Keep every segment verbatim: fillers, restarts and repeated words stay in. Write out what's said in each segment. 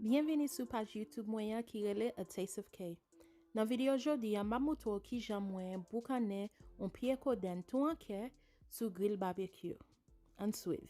Byenvini sou paj YouTube mwen an ki rele A Taste of K. Nan videyo jodi a, m ap montre w kijan mwen boukannen yon pye kodenn tou an kè sou grill barbecue. Ann swiv.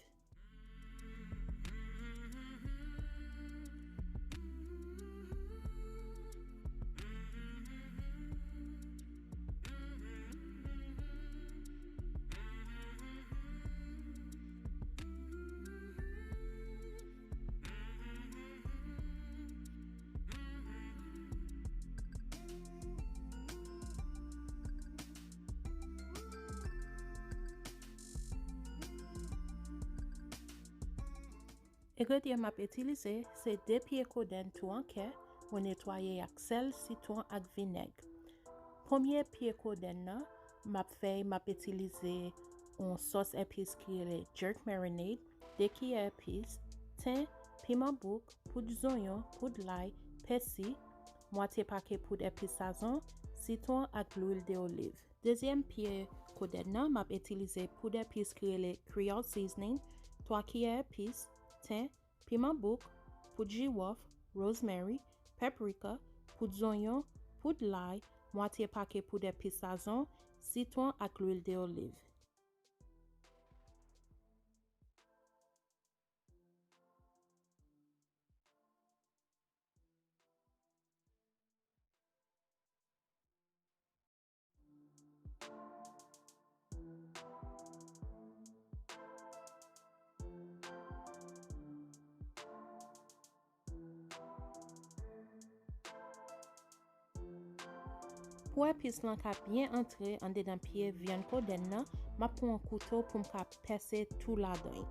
Engredyan m ap itilize se de pye kodenn tou an kè, mwen netwaye ak sèl, sitwon ak vinèg. Premye pye kodenn nan, m ap fè, m ap itilize yon sòs epis ki rele jerk marinade, de kiyè epis, ten, piman bouk, poud zonyon, poud lay, pèsi, mwatye pake poud epis sazon, sitwon ak lwil de oliv. Dezyèm pye kodenn nan, m ap itilize poud epis ki rele Creole Seasoning, twa kiyè epis, ten, piman bouk, poud jiwòf, rosemary, paprika, poud zonyon, poud lay, mwatye pake poud epis sazon, sitwon ak lwil de oliv. Pou epis lan ka byen antre andedan pye vyann kodenn nan, m ap pran yon kouto pou m ka pèse tou ladan l.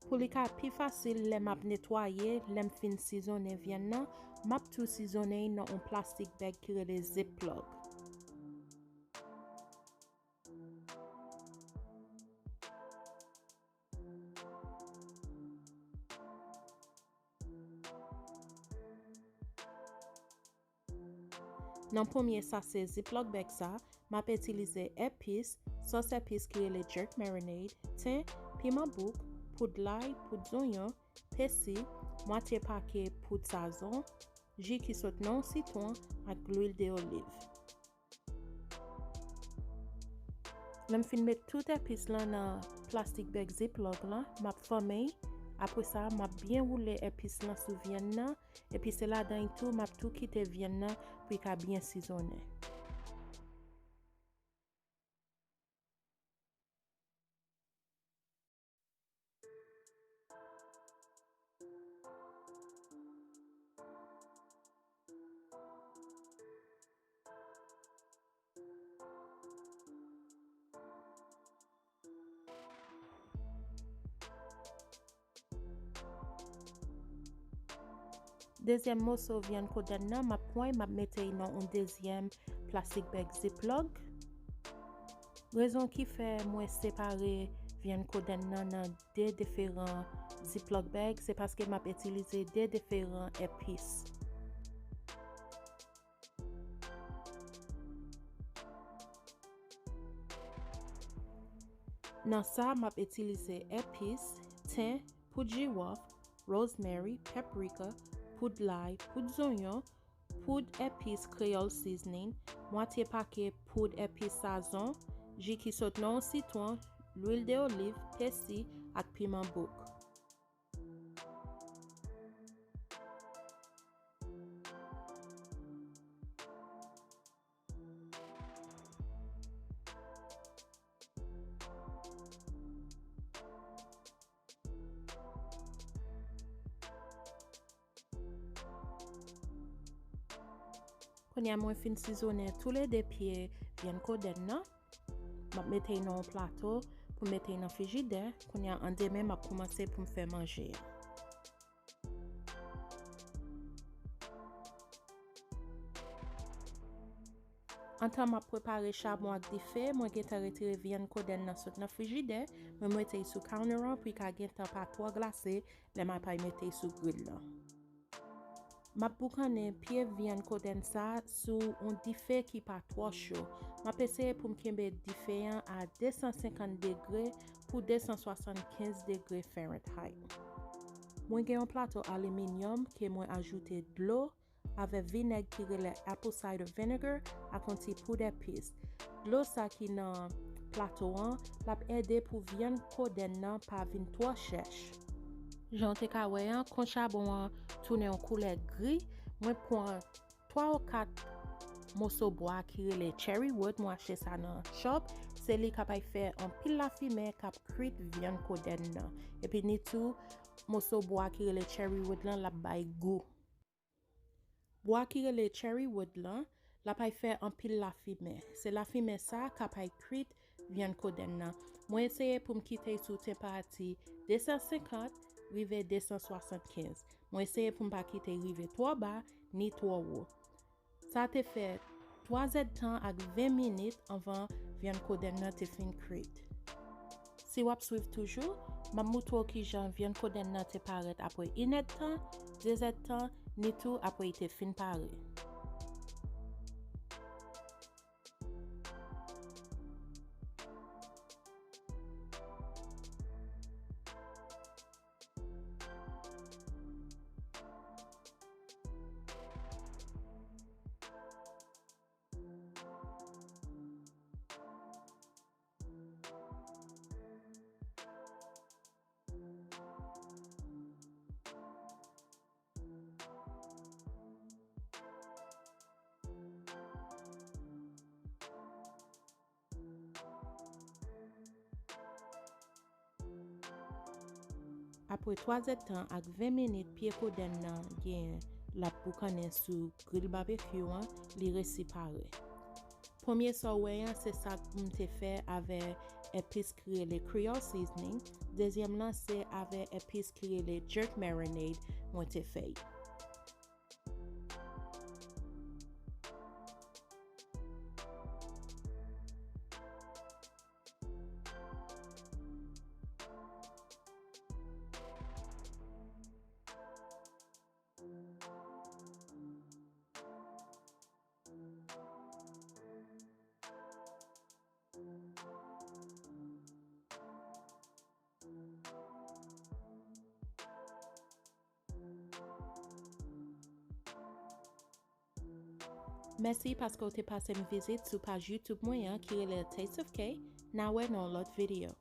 Pou li ka pi fasil lè m ap netwaye, lè m fin sizonnen vyann nan, m ap tou sizonnen l nan yon plastik bag ki rele Ziploc. Nan premye sase Ziploc bag sa, m ap itilize epis, sòs epis ki rele jerk marinade, ten, piman bouk, poud lay, poud zonyon, pèsi, mwatye pake poud sazon, ji ki sot nan yon sitwon ak lwil de oliv. Lè m fin met tout epis lan nan plastik bag Ziploc lan, m ap fèmen l. Apre sa, m ap byen woule epis lan sou vyann nan, epi se ladan l tou, m ap tou kite vyann nan pou l ka byen sizonnen. Dezyèm moso vyann kodenn nan, m ap pran, m ap mete l nan yon dezyèm plastik bag Ziploc. Rezon ki fè mwen separe vyann kodenn nan nan de diferan Ziploc bag, se paske m ap itilize de diferan epis. Nan sa, m ap itilize epis, ten, poud jiwòf, rosemary, paprika, poud lay, poud zonyon, poud epis Creole Seasoning, mwatye pake poud epis sazon, ji ki sot nan yon sitwon, lwil de oliv, pèsi ak piman bouk. Kounye a mwen fin sizonnen toulede pye vyann kodenn nan. M ap mete l nan yon plato pou m mete l nan frijidè. Kounye a an de men m ap kòmanse pou m fè manje a. Antan m ap prepare chabon ak dife, mwen gentan retire vyann kodenn nan sot nan frijidè, mwen mete l sou counter an pou l ka gentan pa twò glase lè m ap al mete l sou grill lan. M ap boukannen pye vyann kodenn sa sou yon dife ki pa twò cho. M ap eseye pou m kenbe dife an a de san senkant degre pou de san swasannkenz degre Fahrenheit. Mwen gen yon plato aliminyòm ke mwen ajoute dlo avè vinèg ki rele apple cider vinegar ak yon ti poud epis. Dlo sa ki nan plato an, l ap ede pou vyann kodenn nan pa vin twò chèch. Jan w te ka wè an, kon chabon an tounen yon koulè gri, mwen pran twa ou kat moso bwa ki rele cherry wood, mwen achte sa nan shop. Se li k ap fè anpil lafimen k ap kwit vyann kodenn nan. Epi ni tou moso bwa ki rele cherry wood lan, l ap bay gou. Bwa ki rele cherry wood lan, l ap fè anpil lafimen. Se lafimen sa k ap kwit vyann kodenn nan. Mwen eseye pou m kite l sou tanperati de san senkant rive de san swasannkenz. Mwen eseye pou m pa kite l rive twò ba ni twò wo. Sa te fè twa zèdtan ak ven minit anvan vyann kodenn nan te fin kwit. Si w ap swiv toujou, m ap moutre w kijan vyann kodenn nan te parèt apre inèdtan, dezèdtan, ni tou apre l te fin pare. Apre twa zèdtan ak ven minit pye kodenn nan genyen l ap boukannen sou grill babekyou an, li resi pare. Premye sa w wè an, se sa m te fè avè epis ki rele Creole seasoning. Dezyèm lan, se avè epis ki rele jerk marinade mwen te fè l. Mèsi paske w te pase m vizit sou paj YouTube mwen an ki rele Taste of K. N a wè nan yon lòt videyo.